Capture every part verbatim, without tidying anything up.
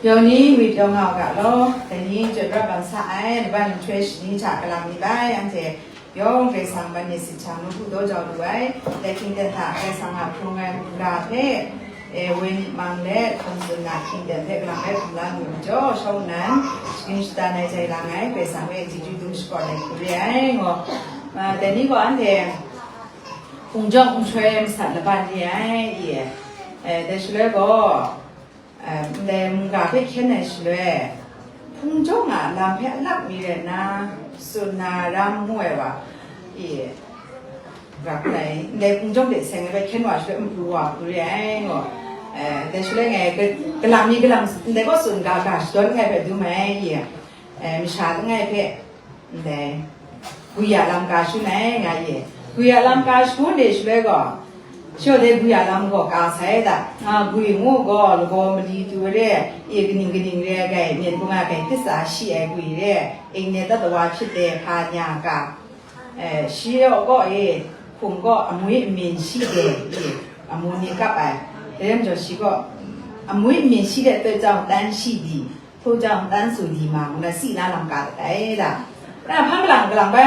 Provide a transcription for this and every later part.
Yawng ni ngwi pyaw nga u ga law, dai ni chyoi pra bang sa ai, laban nhtoi shani hta galang ni bai, anhte yawng Karai Kasang ban ni sit hta ngu hku daw jau lu ai, dai hkying ten hta Karai Kasang a hkrung ai mungga hpe, e, woi myit mang let, hkum tsun na hkying ten hpe galang rai hkum la lu majaw, shawng nnan, shagyim shada nai jai lang ai, Karai Kasang hpe chyeju dum shakawn ai hku re ai, ngaw. A, dai ni gaw anhte hpung jawng nhtoi masat laban re ai, i, e, dai shaloi gaw, Ndai mungga hpe hkyen ai shaloi, hpung jawng a lam hpe alak mi rai nna, tsun na ram ngu ai wa, i, ra hkrum ai, ndai hpung jawng de seng ai hpe hkyen wa shaloi, matu wa hku re ai, ngaw. Ndai shaloi ngai, galam mi galam, ndai kaw tsun ga ga shadawn langai hpe dum ai, i, masha langai hpe, Ndai, gwi a lam ka shangun ai, nga ye. Gwi a lam ka shangun de shaloi gaw, shaw de gwi a lam gaw ka sai da. Nga gwi ngu gaw, lagaw mali tu re, e kaning kaning re ai gai, myen hpung a gai, titsa shi ai gwi re, ingne tat wa hpyit de, hpa nya ga. E, shi yaw gaw e, hkum gaw amwi amin shi de, e, amu ni kap ai. Dai lam jaw shi gaw, amwi amin shi de, toi tsang dan shi di, ထို့ကြောင့် တန်းစီနေမှာ ngu na si na lam ka dat ai da. Nna hpang galang galang bai,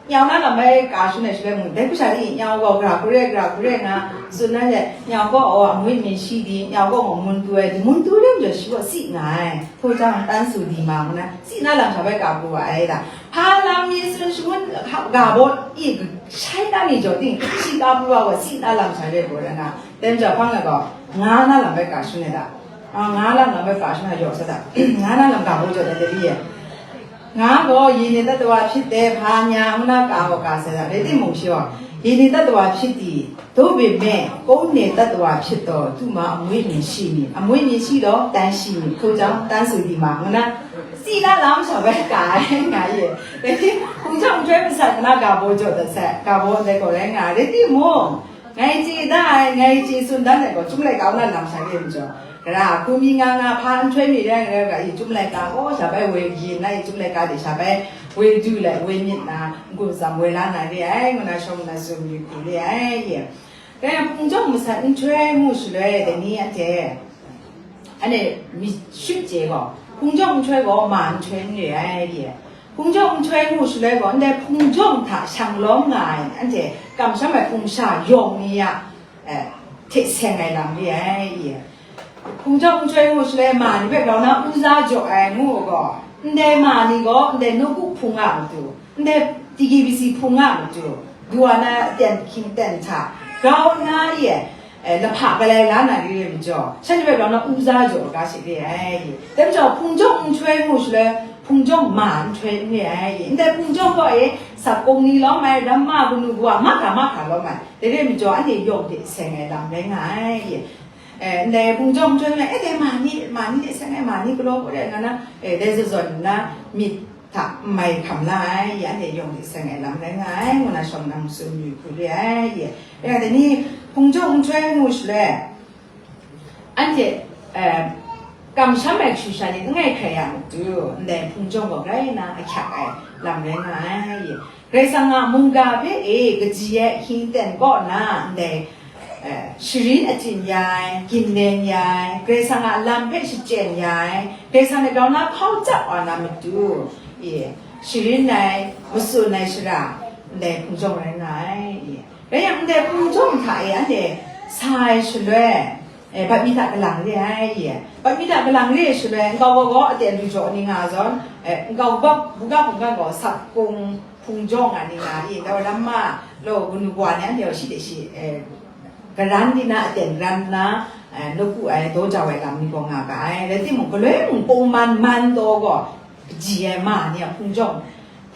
nyau na lam bai ka shangun ai shaloi mung, dai hku sha ni nyau gaw gara hku re, gara hku re nga, tsun na let, nyau gaw aw, amu myit shi di, nyau gaw gaw mun tu ai, mun tu re majaw shi gaw si nga ai. ထို့ကြောင့် တန်းစီနေမှာ ngu na, si na lam sha bai ka pru wa ai da. Hpa lam mi tsun shangun ga baw i shai na ni jaw ting, shi ka pru wa gaw si na lam sha bai pru na, dai majaw hpang gaw, nga na lam bai ka shangun ai da. Nga na lam bai ka shangun ai yaw sa da. Nga na lam ga baw jaw dai de, i. Nga gaw, yi ni tat wa hpyit de, hpa nya, ngu na ka gaw ka sai da, rai timung shi gaw, yi ni tat wa hpyit di, သို့ပေမဲ့ ကုန်းနေသတ္တဝါဖြစ်သော သူ့မှာ အမွေးအမြင်ရှိမည်။ အမွေးအမြင်ရှိသော သန့်ရှင်းမည်။ ထို့ကြောင့် သန်းစီနေမှာ ngu na, si na lam sha bai ka ai, nga ye. Dai hpung jawng nhtoi masat nna ga baw jaw dat sai, ga baw ndai gaw rai nga, rai timung, ngai chye da ai, ngai chye tsun dan ai gaw, Chyum laika na lam sha re majaw, gara hku mi nga nga hpa nhtoi mi rai nga ga, i Chyum laika gaw sha bai woi yin na, i Chyum laika de sha bai woi du let, woi myit na, n-gun tsam woi la na re ai, ngu na shawng nna tsun yu hku re ai, i. Dai hpung jawng masat nhtoi ngu shaloi, dai ni anhte, anhte myit shut chye gaw, hpung jawng nhtoi gaw ma nhtoi n re ai, i. Hpung jawng nhtoi ngu shaloi gaw, ndai hpung jawng hta shang lawm nga ai, anhte kamsham ai hpung sha yawng ni a, eh, hte seng ai lam re ai, i. Hpung jawng nhtoi ngu shaloi ma ni hpe grau na u za jaw ai ngu u gaw, ndai ma ni gaw ndai nawku hpung a matu, ndai T K B C hpung a matu, du wa na aten hkying ten hta grau na e, eh, lahpa galai la na re ai majaw, shanhte hpe grau na u za jaw ga she re ai. Dai majaw, hpung jawng nhtoi ngu shaloi, hpung jawng ma nhtoi n re ai. Ndai hpung jawng gaw e, sakung ni lawm ai, ramma kanu kawa mahkra mahkra lawm ai. Dai re ai majaw, anhte yawng de seng ai lam rai nga ai. Eh, ndai hpung jawng nhtoi ngu na, eh, dai ma ni, ma ni de seng ai, ma ni galaw gaw re nga na, eh, dai zawn zawn nna myit hta n mai hkam la ai, ya anhte yawng de seng ai lam rai nga ai, ngu na shawng nna tsun yu hku re ai, ye. Ya, dai ni hpung jawng nhtoi ngu shaloi, anhte, eh, kamsham ai kashu sha ni langai hkrai ya matu, ndai hpung jawng gaw grai na ahkyak ai lam rai nga ai, ye. Karai Kasang a mungga hpe e kaji ai hkying ten kaw na ndai, eh, sharin achyin ya ai, gindin ya ai, Karai Kasang a lam hpe shachyen ya ai, Karai Kasang hte grau na hkau tsap wa na matu, e, sharin ai, matsun ai shara, ndai hpung jawng rai nga ai, e. Rai yang, ndai hpung jawng hta e anhte sa ai shaloi, eh, bat mi hta kalang re ai, i. Bat mi hta kalang re ai shaloi, nkau gaw gaw aten lu jaw ni nga zawn, eh, nkau bap buga hpung gaw sap hpung hpung jawng nga ni nga, i, dau lam ma, law kanu kawa ni anhte gaw shi de shi, eh, garan di na, aten garan nna, eh, nawku ai, daw jau ai lam ni gaw nga ga ai. Rai timung, galoi mung pawng man man taw gaw, kaji ai ma ni a hpung jawng,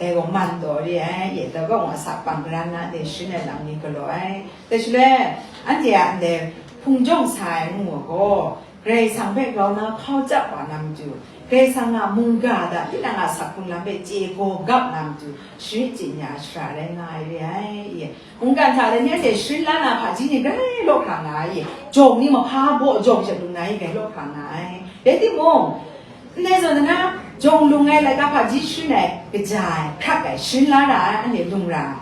dai gaw man taw re ai, ye, dai gaw mung asak pang garan na, dai sharin ai lam ni galaw ai. Dai shaloi, anhte a ndai hpung jawng sa ai ngu gaw, Karai Kasang hpe grau na hkau tsap wa na matu, Karai Kasang a mungga hta tinang a sak hkrung lam hpe chye gaw gap na matu, sharin chye nya shara rai nga ai re ai, ye. Mungkan hta de ni anhte sharin la na hpaji ni grai law hkra nga ai, jawng ni mahpa baw jawng sha lung na i grai law hkra nga ai. Rai timung, ndai zawn na, jawng lung ai laika hpaji sharin ai, kaja ai, hkrak ai, sharin la ra ai, anhte lung ra ai.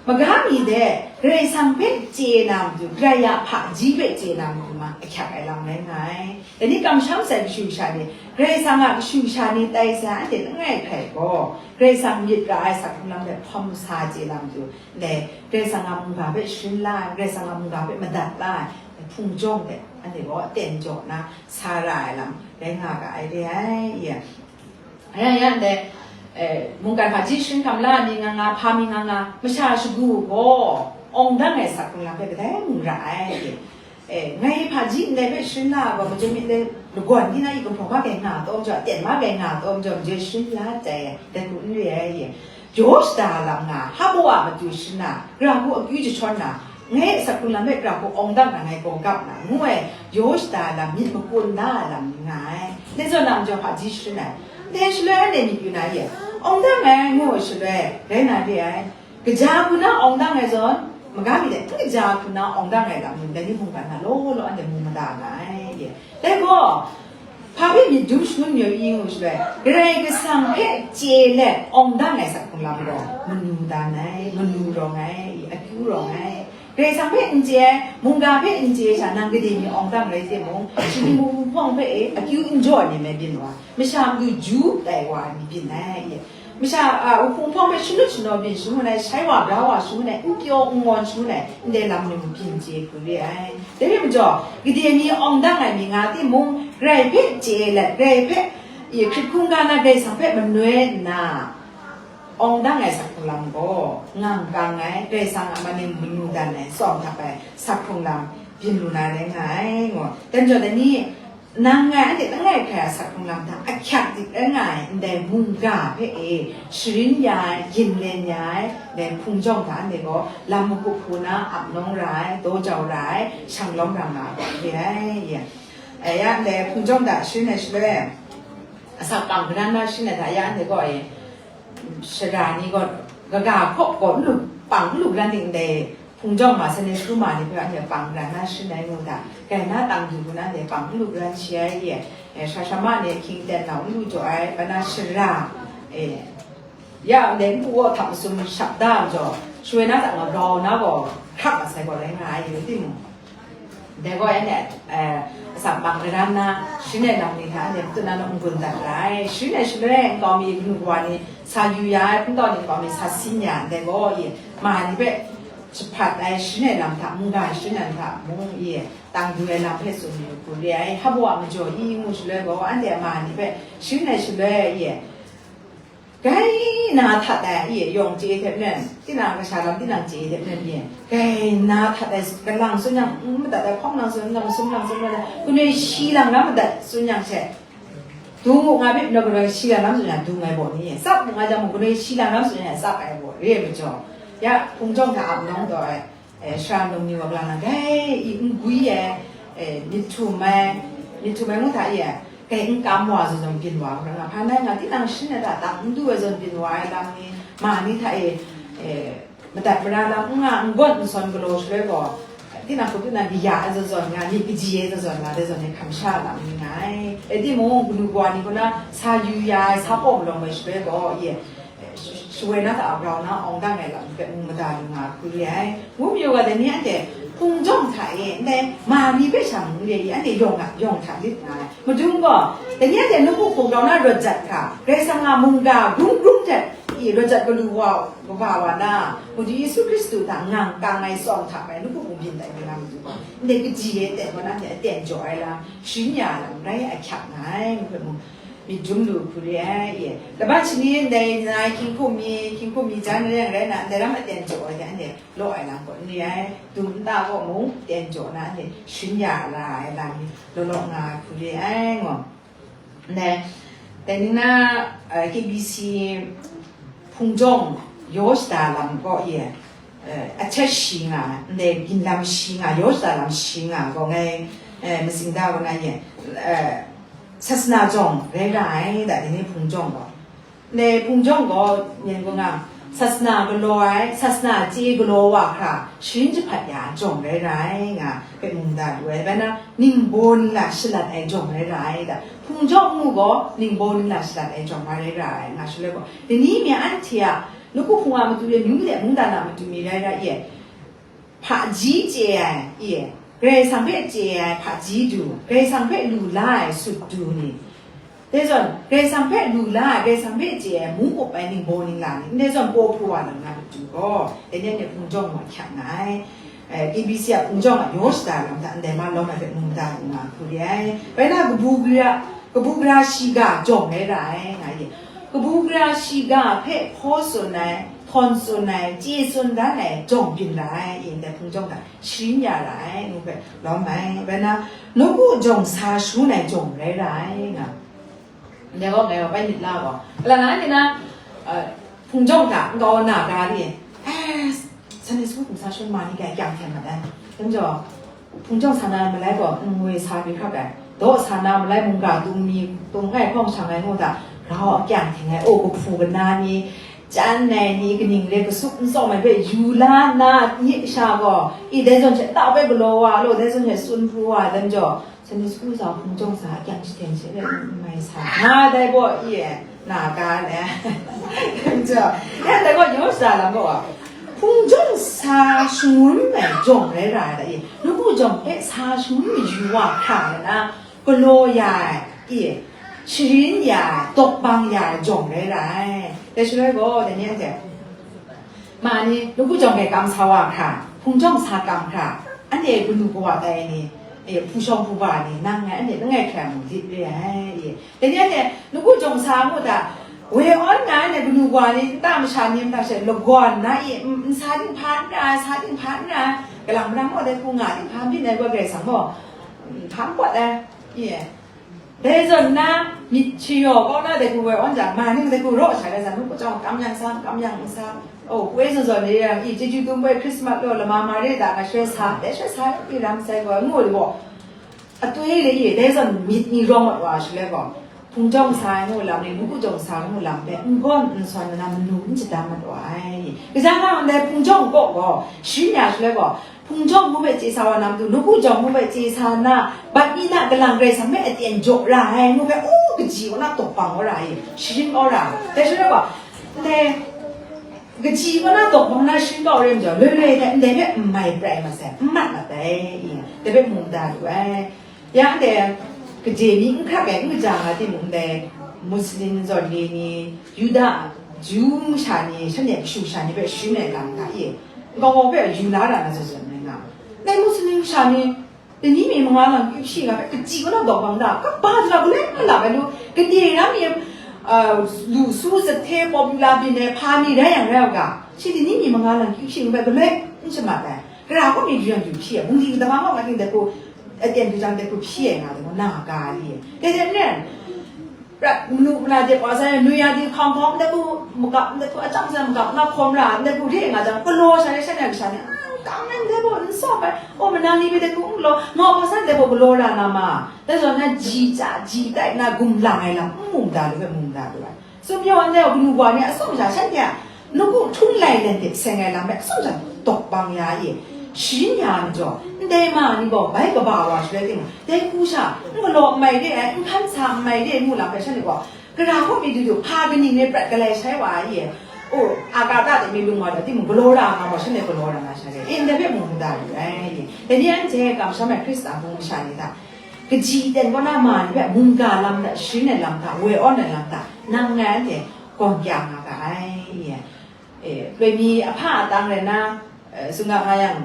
Maga mi de, Karai Kasang hpe chye na matu, Karai a hpaji hpe chye na matu ma ahkyak ai lam rai nga ai. Dai ni kamsham sai kashu kasha ni, Karai Kasang a kashu kasha ni tai sai anhte langai hkrai gaw, Karai Kasang myit ra ai sak hkrung lam hpe hpawm sa chye na matu, ndai Karai Kasang a mungga hpe sharin la ai, Karai Kasang a mungga hpe madat la ai, hpung jawng hte anhte gaw aten jaw nna sa ra ai lam rai nga ga ai re ai, ye. Rai yang dai, eh, mungkan hpaji sharin hkam la mi nga nga, hpa mi nga nga, masha shagu gaw awng dang ai sak hkrung lam hpe kadai mung ra ai. Eh, ngai hpaji ndai hpe sharin la ai gaw, majum myit dai lagawn ni na i gumhpraw ma gai nga taw majaw, aten ma gai nga taw majaw, majum sharin la tai ai, dai hku n re ai. Yaw shada lam nga, hpa baw a matu sharin na, gara hku akyu jahtawn na, ngai sak hkrung lam hpe gara hku awng dang na ngai gaw gap na, ngu ai, yaw shada lam myit makun da ai lam ni nga ai. Dai zawn na majaw hpaji sharin ai. Dai shaloi anhte myit yu na ye, awng dang ai ngu ai shaloi, rai na re ai. Kaja hku na awng dang ai zawn, maga mi de, n kaja hku na awng dang ai lam ni, dai ni mungkan hta law law anhte mu mada nga ai ye. Dai gaw, hpa hpe myit dum shangun mayu i ngu shaloi, Karai Kasang hpe chye let awng dang ai sak hkrung lam gaw, manu dan ai, manu rawng ai, akyu rawng ai. Karai Kasang hpe n chye ai, mungga hpe n chye ai sha, nang gade mi awng dang rai timung, shani mung hpawng hpe e, akyu n jaw ai ni mai byin wa, masha matu ju tai wa ai mi byin ai, ye. Masha a, wuhpung hpawng hpe shanut shanaw byin shangun ai, shai wa bra wa shangun ai, n pyaw n ngawn shangun ai, ndai lam ni mung byin chye hku re ai. Dai rai majaw, gade ni awng dang ai mi nga timung, Karai hpe chye let, Karai hpe, i, hkrit hkungga na Karai Kasang hpe manoi nna, awng dang ai sak hkrung lam gaw, ngang kang ai, Karai Kasang a man e manu dan ai, tsawm htap ai sak hkrung lam byin lu na rai nga ai, ngu. Dan jaw dai ni, Nang ngai anhte langai hkrai a sak hkrung lam hta ahkyak dik rai nga ai ndai mungga hpe e sharin ya ai, ginlen ya ai, ndai hpung jawng hta anhte gaw lam magup hku na ap nawng ra ai, daw jau ra ai, shang lawm ra nga ai gaw re ai, ye. E ya, ndai hpung jawng hta sharin ai shaloi, asak pang garan na sharin ai hta ya anhte gaw e, shara ni gaw, kaga hkawk gaw n lu, pang n lu garan ning ndai, hpung jawng ma, Sunday school ma ni hpe anhte pang garan na sharin ai ngu hta, grai na tang du hku na anhte pang n lu garan shi ai ye, e, sha sha ma ni ahkying ten nau n lu jaw ai, bai na shara, e, ya ndai npu kaw hta masum shap da ai majaw, shawoi na hta nga grau na gaw hkrak mat sai gaw rai nga ai, yu timung. Dai gaw anhte, eh, asak bang garan na, sharin ai lam ni hta anhte matut na n-gun dat ra ai. Sharin ai shaloi nkau mi kanu kawa ni sa yu ya ai, hpungtau ni nkau mi sa sin ya ai, dai gaw i, ma ni hpe jahpat ai sharin ai lam hta, mungga sharin ai hta mung i, tang du ai lam hpe tsun yu hku re ai. Hpa baw a majaw i ngu shaloi gaw, anhte ma ni hpe sharin ai shaloi i, Gai na htat ai, i yawng chye hte maren, tinang kasha lam, tinang chye hte maren, i gai na htat ai, kalang tsun yang, n madat ai, hpawng lang tsun, lang sum lang tsun, lang, kunoi shi lang ram madat tsun yang she, du mu nga myit, nau kunoi shi lang ram tsun yang, du ngai baw ni, tsap mu nga jang mung, kunoi shi lang ram tsun yang, tsap ai baw, re ai majaw, ya, hpung jawng hta ap nawng taw ai. Eh, sara num ni wa galang na, gai i n gwi ai, eh, myit htum ai, myit htum ai ngu hta i ai, gai n kam wa zawn zawn byin wa, hpa ngai nga, tinang sharin ai hta tang n du ai zawn byin wa ai lam ni, ma ni hta e, eh, madat mara lam n nga, n gawn n sawn galaw shaloi gaw, tinang hku tinang kaya ai zawn zawn nga, myit kaji ai zawn zawn nga, dai zawn e hkam sha lam ni nga ai. Rai timung, kanu kawa ni kaw na sa yu ya ai, sa pawng lawng ai shaloi gaw, i, Shawoi na hta grau na awng dang ai lam hpe mu mada lu nga hku re ai. Ngu mayu ga, dai ni anhte hpung jawng hta e, ndai ma ni hpe sha mung re i, anhte yawng a, yawng hta lit nga ai. Madung gaw, dai ni anhte nawku hpung grau na rawt jat hkra, Karai Kasang a mungga grum grum hte i rawt jat galu wa, kaba wa na, Madu Yesu Hkristu hta ngang kang ai tsawng hta bai nawku hpung byin tai nga matu gaw, ndai kaji e ten gaw na anhte aten jaw ai lam, sharin ya ai lam rai ahkyak nga ai, ngu hpe mung, myit dum lu hku re ai, ye. Laban shani ndai na hkying hkum mi, hkying hkum mi jan reng rai na, ndai ram aten jaw ai hte anhte law ai lam gaw n re ai, dum nta kaw mung ten jaw na anhte sharin ya la ai lam ni law law nga ai hku re ai, ngu. Ndai, dai ni na, eh, K B C hpung jawng yaw shada lam gaw, ye. Eh, ahtet shi nga, ndai ginlam shi nga, yaw shada lam shi nga gaw ngai, eh, matsing da gaw na yin, eh, sasana jawng rai ra ai, da, dai ni hpung jawng gaw. Ndai hpung jawng gaw, yen gaw nga, sasana galaw ai, sasana chye galaw wa hkra, sharin jahpat ya ai jawng rai ra ai, nga hpe mu mada lu ai. Bai na, ningbaw ningla shalat ai jawng rai ra ai, da, hpung jawng ngu gaw, ningbaw ningla shalat ai jawng rai ra ai, nga shaloi gaw, dai ni mi anhte a, Nawku hpung a matu re, myu de mungdan a matu mi rai rai ye, hpaji chye ai, ye, Karai Kasang hpe chye ai hpaji du, Karai Kasang hpe lu la ai sut du ni, dai zawn Karai Kasang hpe lu la ai, Karai Kasang hpe chye ai, mung up ai ningbaw ningla ni, ndai zawn paw hpu wa na matu gaw, dai ni anhte hpung jawng wa hkyak nga ai. Eh, K B C a hpung jawng a yaw shada lam hta ndai ma lawm ai hpe mungdan nga hku re ai. Bai na kabu gara, kabu gara shiga jawng rai ra ai, nga ye. Kabu gara shiga hpe hkaw tsun ai, htawn tsun ai, chye tsun dan ai jawng byin ra ai, ye ndai hpung jawng hta sharin ya ra ai, ngu hpe lawm ai. Bai na, nawku jawng sa shangun ai jawng rai ra ai, nga. Ndai gaw ngai gaw bai myit la gaw, kalang anhte na, eh, hpung jawng hta nkau na ga ni, eh, Sunday school hpung sa shangun ma ni kai kyang hten mat ai. Dai majaw, hpung jawng sa na malai gaw, n ngoi sa bi hkrap ai. Daw sa na malai mungga tung mi, tung ai hpawng shang ai ngu hta, rau akyang hten ai, o, kahpu kana ni, chyan ai ni, kaning re, kasup n tsawm ai hpe yu la nna, nye sha gaw, i, dai zawn hte tau bai galaw wa law, dai zawn hte tsun pru wa, dai majaw, Sunday school sa hpung jawng sa akyang jahten she le n mai sa nga dai gaw, i e, na ga le. N jaw, ya dai gaw, yaw sa lam gaw, hpung jawng sa shangun ai jawng rai ra ai da, i, nawku jawng hpe sa shangun mayu wa hkra ai na, galaw ya ai, i, sharin ya ai, tawk bang ya ai jawng rai ra ai. Dai shaloi gaw, dai ni anhte, ma ni, nawku jawng hpe kam sa wa hkra, hpung jawng sa kam hkra, anhte kanu kawa tai ni, e, hpu shawng hpu ba ni, nang ngai anhte langai hkrai mung lit re ai, e. Dai ni anhte, nawku jawng sa mu da, woi awn nga anhte kanu kawa ni, nta masha ni, nta she lagawn na, e, n, n sa dinghpa n ra, sa dinghpa n ra, kalang marang gaw dai hku nga dinghpa n byin ai gaw Karai Kasang gaw, mm, hpa n pawt ai, e. Dai zawn na, myit shayaw kau na dai hku woi awn jang, ma ning dai hku raw sha rai sa, nu kau jawng kam yang sa, kam yang n sa. Oh, poi zawn zawn ni yang, i, chyeju dum poi Christmas lo, lama Mari da nga shoi sa, dai shoi sa, i ram sai gaw, ngu ai gaw. Atoi le i, dai zawn myit ni rawng mat wa shaloi gaw, hpung jawng sa ai ngu lam ni, nu kau jawng sa ai ngu lam hpe, n gawn n sawn na manu n shadam mat wa ai. Kaja nga ndai hpung jawng kaw gaw, sharin ya shaloi gaw, Hpung jawng hku hpe chye sa wa na matu, nawku jawng hku hpe chye sa na, bat mi na kalang Karai Kasang hpe aten jaw ra ai, ngu hpe, u, kaji wa na tawk bang wa ra ai, sharin wa ra. Dai shaloi gaw, ndai, kaji wa na tawk bang na sharin kau re majaw, loi loi hte ndai hpe n mai prai masai, n mat mat ai, dai hpe mungda lu ai. Ya anhte, kaje mi n hkrak ai, n kaja nga timung, ndai Muslim zawn re ni, Yuda, Ju masha ni, shanhte kashu kasha ni hpe sharin ai lam hta e, nkau hpe yu la ra na zawn zawn rai nga, ndai Muslim masha ni, lani mi manga lang kyu hpyi nga hpe, kaji kau na dawk bang da, kaba jara galoi na lap ai lu, kade ram mi, a, lu su, sahte, popular byin ai hpa mi rai yang rai u ga, shi lani mi manga lang kyu hpyi nga hpe galoi n shamat ai, gara kaw mi yu yang yu hpyi ai, bungli kadama kaw nga ting dai hku, aten du jang dai hku hpyi ai nga dai gaw, na ga li ai. Dai hte maren, prat manu mana de wa sai, nu ya di hkawng hkawng, ndai hku magap, ndai hku achang sai magap, na hkawm ra, ndai hku re nga jang, galaw sha rai sha rai kasha ni, a, kang ai ndai gaw n sawp ai, o, manang ni hpe dai hku n galaw, nga wa sai ndai gaw galaw ra na ma, dai zawn na ji ja, ji tai na gumlang ai lam n mungda lu hpe mungda lu ai. Tsun pyaw ndai kanu wa ni a tsawm sha shanhte a nawku htung lai len hte seng ai lam rai a tsawm sha tawk bang ya i, sharin ya ai majaw, ndai ma ni gaw bai kaba wa shaloi timung, dai hku sha n galaw n mai re ai, n hkan sa n mai re ai ngu lam hpe shanhte gaw, gara hkawm mi du du, hpa kaning re prat galai shai wa ai, o, a ka ta de mi lung wa da timung, galaw ra nga gaw, shanhte galaw ra nga sha re, e, ndai hpe mung mungda lu ai, e, dai ni anhte kamsham ai Hkristan hpung masha ni hta, kaji ten kaw na ma ni hpe mungga lam hta, sharin ai lam hta, woi awn ai lam hta, nang ngai anhte gawn kya nga ga ai, e, loi mi ahpa atang rai na, e, tsun ga nga yang,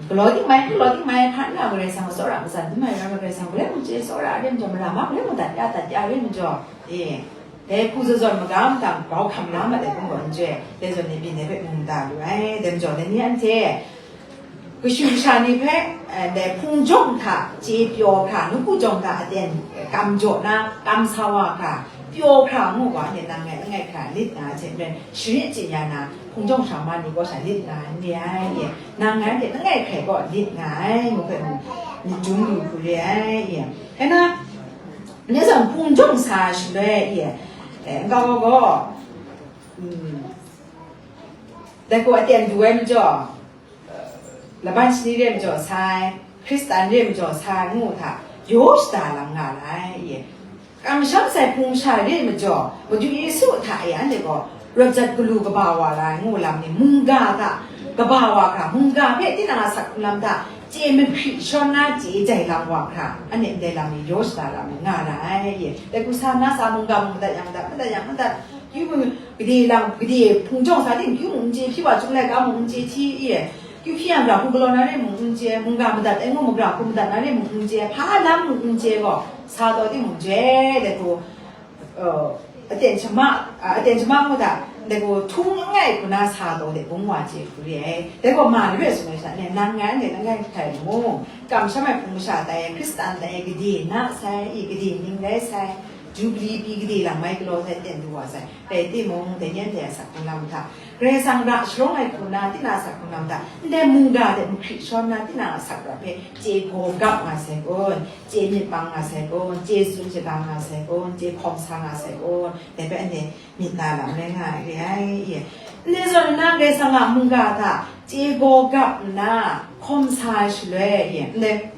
galaw ting mai, galaw ting mai, hpa n na Karai Kasang tsawra matsan dum ai ram ai Karai Kasang, galoi mung chye tsawra re majaw, mara ma galoi mung dat ya, dat ya re majaw, e, dai hku zawn zawn magam dang, grau hkam la mat ai hkum gaw n chye, dai zawn ni byin ai hpe mungda lu ai, dai majaw, dai ni anhte, Kashu kasha ni hpe, eh, ndai hpung jawng hta chye pyaw hkra, nawku jawng hta aten kam jaw na, kam sa wa hkra, pyaw hkra ngu wa, anhte nang ngai langai hkra lit nga ai hte maren, sharin chye ya na, hpung jawng hkra ma ni kaw sha lit nga ai, n re ai, ye. Nang ngai anhte langai hkrai kaw lit nga ai, ngu hpe mu, myit dum lu hku re ai, ye. Rai na, ndai zawn hpung jawng sa shaloi, ye, eh, nkau gaw, mm, dai gaw aten du ai majaw, laban shani re majaw sai, Hkristan re majaw sai ngu hta, yaw shada lam nga lai, ye. Kamsham sai hpung sha re majaw, Madu Yesu hta e anhte gaw, Rawt jat galu kaba wa ra ai ngu lam ni, mungga hta kaba wa hkra, mungga hpe tinang a sak hkrung lam hta chye mahkri shawn na chye jai lang wa hkra, anhte ndai lam ni yaw shada lam ni nga ra ai. Dai hku sa na sa mungga mung madat yang madat, madat yang madat, kyu mu gade lang, gade hpung jawng sa ting kyu mu n chye, hpyi wa chyum laika mu n chye hti, kyu hpyi yang gara hku galaw na re mu n chye, mungga madat ai ngu magra hku madat na re mu n chye, hpa lam mu n chye gaw, sa taw timung jai dai hku, uh, aten shama, uh, aten shama ngu hta, dai gaw htung langai hku na sa taw de bung wa chye hku re ai. Dai gaw ma ni rai sumai sha, ne, nang ngai, ne, nang ngai hkai mu, kamsham ai hpung masha tai, Hkristan tai, gade na sai, i gade ning rai sai, Jubili pyi gade lang mai galaw sai, ten du wa sai, rai timung, dai ni anhte a sak hkrung lam hta, Karai Kasang ra sharawng ai hku na, tinang a sak hkrung lam hta, ndai mungga de mahkri shawn na, tinang a sak rap hpe chye gaw gap nga sai kun, chye myit bang nga sai kun, chye tsun shaga nga sai kun, chye hkawm sa nga sai kun, dai hpe anhte myit na lam rai nga ai re ai, ye. Ndai zawn nna, Karai Kasang a mungga hta chye gaw gap nna, hkawm sa ai shaloi, ye, ndai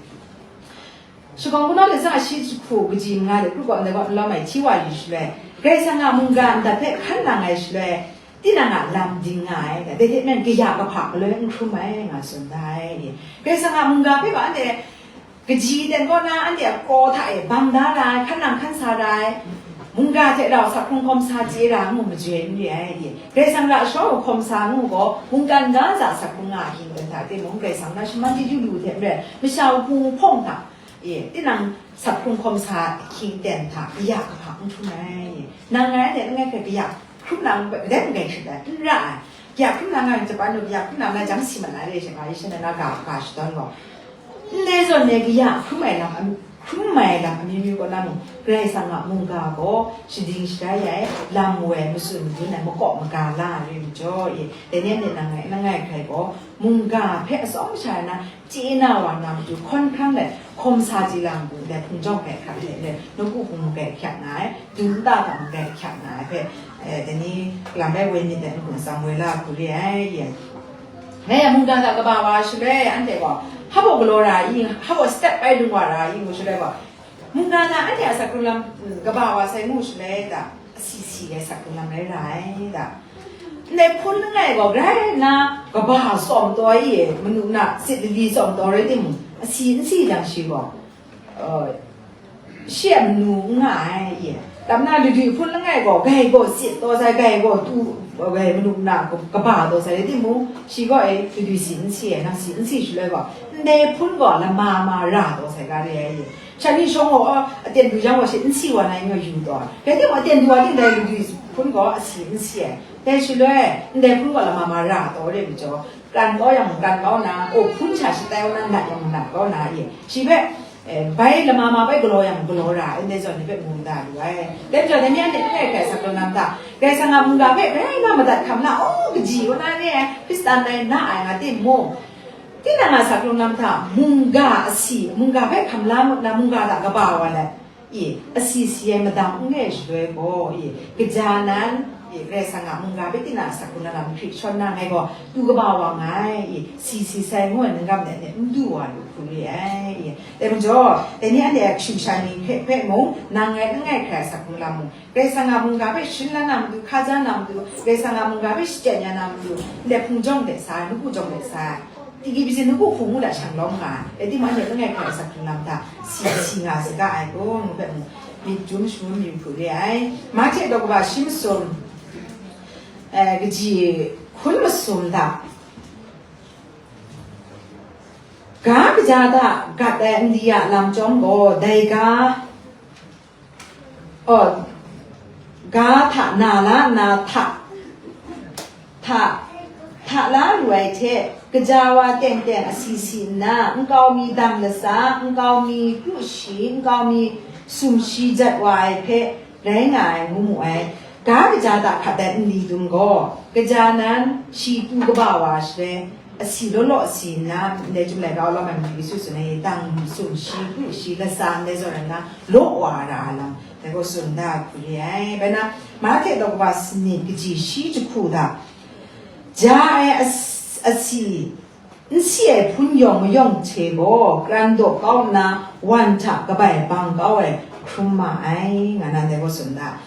Shakawn Kungdawn lam shi jahku kaji manga de kru gaw ndai gaw n lawm ai hti wa yu shaloi, Karai Kasang a mungga ndat hpe hkan nang ai shaloi, tinang a lam ding nga ai, dai hte maren kaya kahpa galoi n hkrum ai, nga tsun da ai. Karai Kasang a mungga hpe gaw anhte kaji ten kaw na anhte a kraw hta e bang da ra ai, hkan nang hkan sa ra ai, mungga hte rau sak hkrung hkawm sa chye ra ngu majoi n re ai. Karai Kasang ra sharawng hkawm sa ngu gaw, mungkan ga za sak hkrung nga ahkying ten hta timung, Karai Kasang na shaman chyeju lu hte maren, masha wuhpung wuhpawng hta, E, tinang sak hkrung hkawm sa ahkying ten hta kaya kahpa n hkrum ai. Nang ngai anhte langai hpe kaya hkrum na n rai, n rai hkrit ai, n ra ai. Kaya hkrum na nga Japan nu kaya hkrum na nga jang si mat na re ai sha nga, Yeshe na na ga, ga shadawn gaw. Ndai zawn e kaya hkrum ai lam, hkrum ai lam amyu myu kaw na mung, Karai Kasang a mungga gaw shading sharai ai, lam woi, matsun madun ai, makawp maga la ai re majaw, e, dai ni anhte nang ngai, langai hkrai gaw, mungga hpe atsawm sha ai na, chye na wa na matu hkawn hkrang let hkawm sa chye lang u, ndai hpung jawng hpe hkrak let let, nawku hpung mung hpe hkyak nga ai, dum nta hta mung hpe hkyak nga ai hpe, eh, dai ni lam rai woi myit dai, n-gun tsam woi la hku re ai, ye. Ngai a mungga hta kaba wa shaloi, anhte gaw, hpa baw galaw ra ai, hpa baw step bai lung wa ra ai ngu shaloi gaw, mungga hta anhte a sak hkrung lam, mm, kaba wa sai ngu shaloi da, asi si ai sak hkrung lam rai ra ai da. Ndai hpun langai gaw grai nna kaba tsawm taw ai e, manu na sit lali tsawm taw rai timung, asi n si jang shi gaw, uh, shi a manu n nga ai e. Lam na, ludwi hpun langai gaw, gai gaw sit taw sai, gai gaw tu, gai manu na kaba taw sai rai timung, shi gaw e ludwi si n si ai, nang si n si shaloi gaw, ndai hpun gaw lama ma ra taw sai ga re ai e. Shan ni shawng gaw, a, aten du jang gaw, shi n si wa na, yu taw. Rai timung, aten du wa ting dai ludwi hpun gaw, asi n si ai. Dai shaloi, ndai hpun gaw lama ma ra taw re majaw, kran kau yang, kran kau na, o, hpun sha shatai kau na, nat yang, nat kau na, ye. Shi hpe, eh, bai lama ma bai galaw yang, galaw ra ai, ndai zawn ni hpe mu da lu ai. Dai majaw, dai ni anhte n rai hkrai sak tawn na n ta? Karai Kasang a mungga hpe rai nga madat hkam na, o, kaji kau na re ai, Hkristan rai na ai nga timung, tinang a sak hkrung lam hta mungga asi, mungga hpe hkam la ngut na mungga hta kaba wa let, i, asi si ai madang n re ai shaloi gaw, i, kaja nan, i, Karai Kasang a mungga hpe tinang a sak hkrung lam hkrit shawn na ngai gaw, tu kaba wa nga ai, i, si si sai ngu ai ningkam de n du wa lu hku re ai, i. Dai majaw, dai ni anhte a kashu kasha ni hpe, hpe mung, nang ngai, n ngai hkrai a sak hkrung lam mung, Karai Kasang a mungga hpe sharin la na matu, hkaja na matu, Karai Kasang a mungga hpe shachyen ya na matu, ndai hpung jawng de sa ai, nawku jawng de sa ai, tiki pyi nawku hpung ngu da shang lawm nga ai, rai timung, anhte langai hkrai a sak hkrung lam hta si, si nga saga ai kun, ngu hpe mung, myit dum shangun yu hku re ai. Mahte daw kaba shi masum, eh, kaji hkun masum hta, ga kaja hta gat ai nli a lam chyawm gaw, dai ga, Aw, ga hta na la nna hta, hta, hta la lu ai hte, kaja wa teng teng asi si nna, nkau mi dang latsa, nkau mi kru shi, nkau mi sumshi jat wa ai hpe rai nga ai, ngu mu ai. Ga kaja hta hkat ai nli dum gaw, kaja nan shi tu kaba wa shaloi, asi law law si nna, ndai Chyum Laika Wunlawm ai matu Yesu tsun ai, dang sumshi, kru shi, latsa ndai zawn rai nna, law wa ra ai lam, dai gaw tsun da hku re ai. Bai na, Mahte daw kaba sanit kaji shi jahku hta, ja ai as-, asi, n si ai hpun yawng mayawng hte gaw, kran daw kau nna, wan hta kabai bang kau ai hkrum ma ai, nga na, dai gaw tsun da.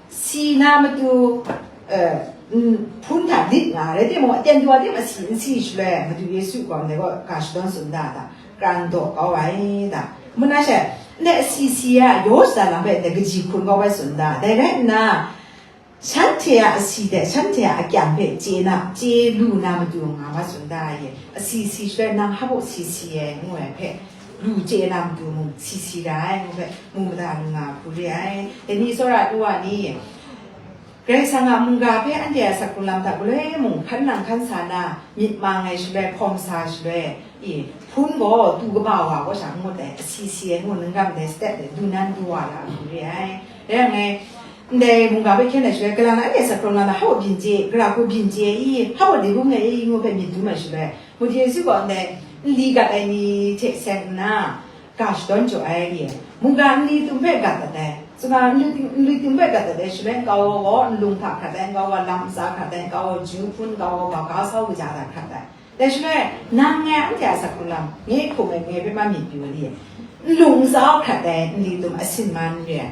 Si na matu, eh, N, hpun hta lit nga, rai timung, aten du wa tim asi n si shaloi, Madu Yesu gaw ndai gaw ga shadawn tsun da, da, kran daw kau ai, da. Npu na she, ndai asi si a, yaw shada lam hpe ndai kaji hkun kau ai tsun da. Dai rai nna, shanhte a asi hte shanhte a akyang hpe chye na, chye lu na matu nga ma tsun da ye. Asi si shaloi nang hpa baw si si ai, ngu ai hpe, lu chye na matu mung si si ra ai, ngu hpe, mu mada lu nga hku re ai. Dai ni tsawra ai wa ni, Karai Kasang a mungga hpe anhte a asak hkrung lam hta galoi mung hkan nang hkan sa na, myit mang ai shaloi, hkawm sa shaloi, i, hpun gaw tu kaba wa kaw sha n ngut ai, asi si ai ngu, ningkam dai step de, du nan du wa la hku re ai. Rai yang e, ndai mungga hpe hkyen ai shaloi, kalang na anhte a asak hkrung lam hta hpa byin chye, gara hku byin chye i, hpa de bum ai i, ngu hpe myit dum ai shaloi, Madu Yesu gaw ndai nli gat ai ni hte seng nna, ga shadawn jaw ai re ai. Mungga nli tum hpe gat dat ai. Tsunga nli tum, nli tum hpe gat dat ai, shaloi nkau wa gaw nlung hta hkrat ai, nkau wa lam ntsa hkrat ai, nkau wa ju hpun, nkau wa ga sau kaja hta hkrat ai. Dai shaloi, nang ngai anhte a asak hkrung lam, nye hkum ai, ngai hpe ma myit yu ai re ai. Nlung ntsa hkrat ai, nli tum asin man re ai.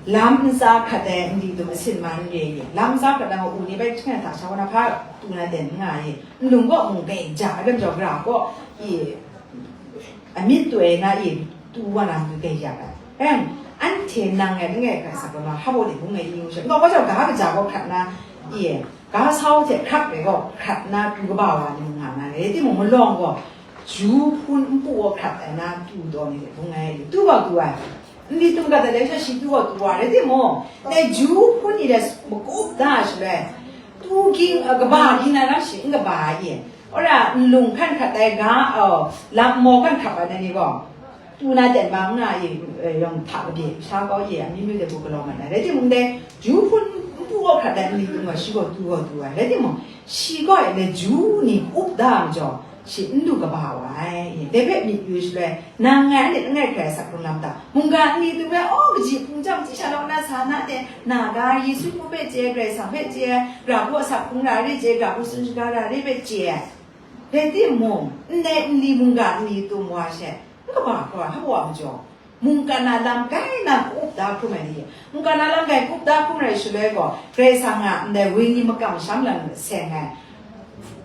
Lam ntsa hkrat ai, nli tum asin man re ai. Lam ntsa hkrat ai, u ni bai hten hta sha wa na hpa tu na den n nga ai. Nlung kaw mung gai ja ai, lam jaw gara kaw, i, amyit tu ai na i, tu wa na matu gai ya ai. Eng, anhte nang ngai langai hkrai asak hkrung lam hpa baw de bung ai i ngu sha, nkau wa jau ga kaja gaw hkrat na, i, ga sau hte hkrak rai gaw hkrat na tu kaba wa ni mung nga na rai timung, malawng gaw ju hpun npu gaw hkrat ai na tu taw ni de bung ai, tu gaw tu ai. Nli tum gat dat ai sha shi tu gaw tu wa rai timung, dai ju hpun ni dai makup da shaloi, tu ging, a, kaba ging na lam shi n kaba ai i. Ora nlung hkan hkrat ai ga, oh, lam maw hkan hkap ai na ni gaw, tu na ten ma n nga i, eh, yawng hta kabye sha kau ye, amyu myu de bu galaw mat ai. Rai timung dai, ju hpun npu gaw hkrat ai nli tum gaw, shi gaw tu gaw tu ai. Rai timung, shi gaw e le ju ni up da ai majaw, shi n du kaba wa ai. Dai hpe myit yu shaloi, nang ngai anhte langai hkrai asak hkrung lam hta, mungga nli tum rai, aw, kaji hpung jang, ji sha law na sa na de, na ga, Yesu hku hpe chye, Karai Kasang hpe chye, gara hku asak hkrung ra re chye, gara hku tsun shaga ra re hpe chye. Rai timung, ndai nli mungga nli tum wa she, n kaba hkra, hpa wa majaw, mungkan a lam kai na ka-up da hkrum ai ni, mungkan a lam kai ka-up da hkrum ai shaloi gaw, Karai Kasang a ndai wenyi makam sham lam seng ai,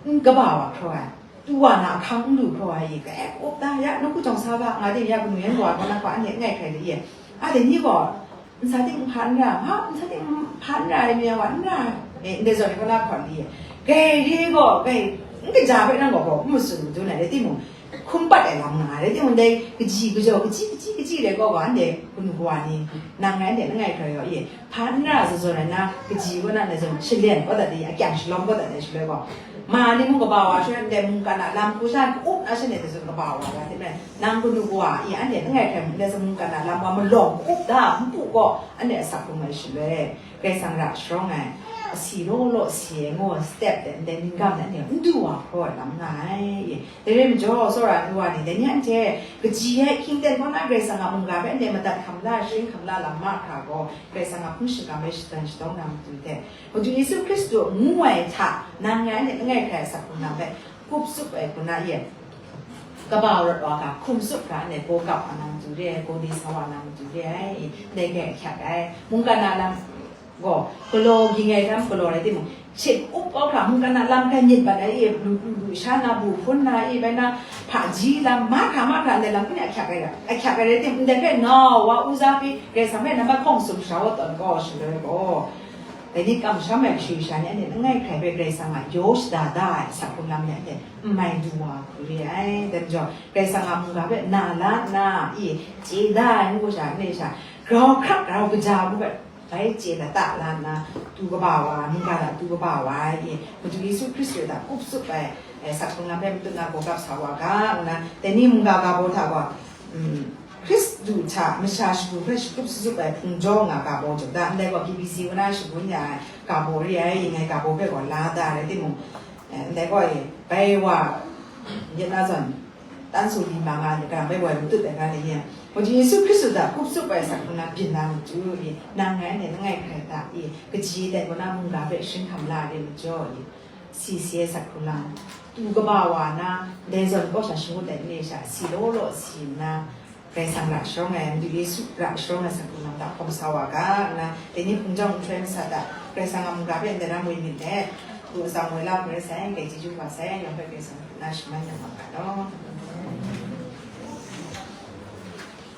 n kaba wa hkra ai, tu wa na ahkang n lu hkra ai i, kai ka-up da ya, nawku jawng sa ga, nga de ya, kanu yan wa, kaw na hpa, anhte n ngai hkrai de ye, a de ni gaw, N sa ting n hpa n ra, ha, n sa ting n hpa n ra ai, mi wa n ra, eh, ndai zawn ai kaw na hkawn li, gai re gaw, gai, n kaja hpe nang gaw gaw, n matsun madun ai, rai timung, hkum pat ai lam nga ai, rai timung, dai kaji kajaw, kaji, kaji, kaji rai gaw gaw, anhte kanu kawa ni, nang ngai anhte langai hkrai yaw, ye, hpa n ra zawn zawn ai na, kaji kaw na, ndai zawn, shalem kaw dat ai, akyang shalawm kaw dat ai shaloi gaw, ma ni mung kaba wa, shaloi ndai mungkan a lam hku sha, ka-up na sha ni, ndai zawn kaba wa, rai timung, Nang kanu kawa i, anhte langai hkrai mung, ndai zawn mungkan a lam wa malawng ka-up da, npu gaw, anhte asak hkrung ai shaloi, Karai Kasang ra sharawng ai, asi law law si ai, ngu step de, ndai ningkam de, anhte n du wa hkra ai lam nga ai. Dai rai majaw, tsawra ai wa ni, dai ni anhte, kaji ai hkying ten kaw na Karai Kasang a mungga hpe anhte madat hkam la, sharin hkam la lam mahkra gaw, Karai Kasang a hpung shingkang hpe shadawn shadawng na matu hte, Madu Yesu Hkristu ngu ai hta, nang ngai anhte langai hkrai asak hkrung lam hpe, kup tsup ai hku na ye, kaba rawt wa ga, hkum tsup ga, anhte gaw gap wa na matu re ai, gaw di sa wa na matu re ai, ndai hkrai ahkyak ai. Mungkan a lam gaw, galaw ging ai htam galaw rai timung, shing up kau hkra, mungkan a lam hkrai myit bat ai, lu, lu, lu sha na, bu hpun na, i bai na, hpaji lam, mahkra, mahkra, ndai lam hkrai ahkyak ai ra, ahkyak ai rai timung, ndai hpe ngau wa, uza pyi, Karai Kasang hpe nambat hkawng sum sha wa tawn kau shaloi gaw, Dai ni kamsham ai kashu kasha ni anhte langai hkrai hpe Karai Kasang a yaw shada da ai asak hkrung lam ni anhte n mai du wa hku re ai. Dai majaw, Karai Kasang a mungga hpe na la nna, i, chye da ai ngu sha, ne sha, grau hkrak grau kaja ngu hpe, bai chye da ta la nna, tu kaba wa, mungga hta tu kaba wa ai, i, Madu Yesu Hkristu hta kup tsup ai, e, asak hkrung lam hpe matut na gaw gap sa wa ga, ngu na, dai ni mungga ga baw hta gaw, mm, Hkristu hta masha shagu hpe shakrup shatup ai hpung jaw nga ga baw jaw da, ndai gaw K B C kaw na shangun ya ai ga baw re ai, ngai ga baw hpe gaw la da rai timung, eh, ndai gaw e, bai wa, yet na zawn, tan su li ma nga ai, kalang bai wa matut ai ga ni, Madu Yesu Hkristu hta kup tsup ai asak hkrung lam byin na matu i, nang ngai anhte langai hkrai hta i, kaji ai kaw na mungga hpe sharin hkam la ai re majaw i, si si ai asak hkrung lam, tu kaba wa na, ndai zawn kaw sha shangut ai ni sha, si law law si nna, Karai Kasang ra sharawng ai, Madu Yesu ra sharawng ai asak hkrung lam hta hkawm sa wa ga, nna, dai ni hpung jawng nhtoi masat hta, Karai Kasang a mungga hpe ndai na moi myit let, Karai Kasang moi la, Karai Kasang hpe chyeju wa sai, yawng hpe Karai Kasang na shaman yang wa ga law.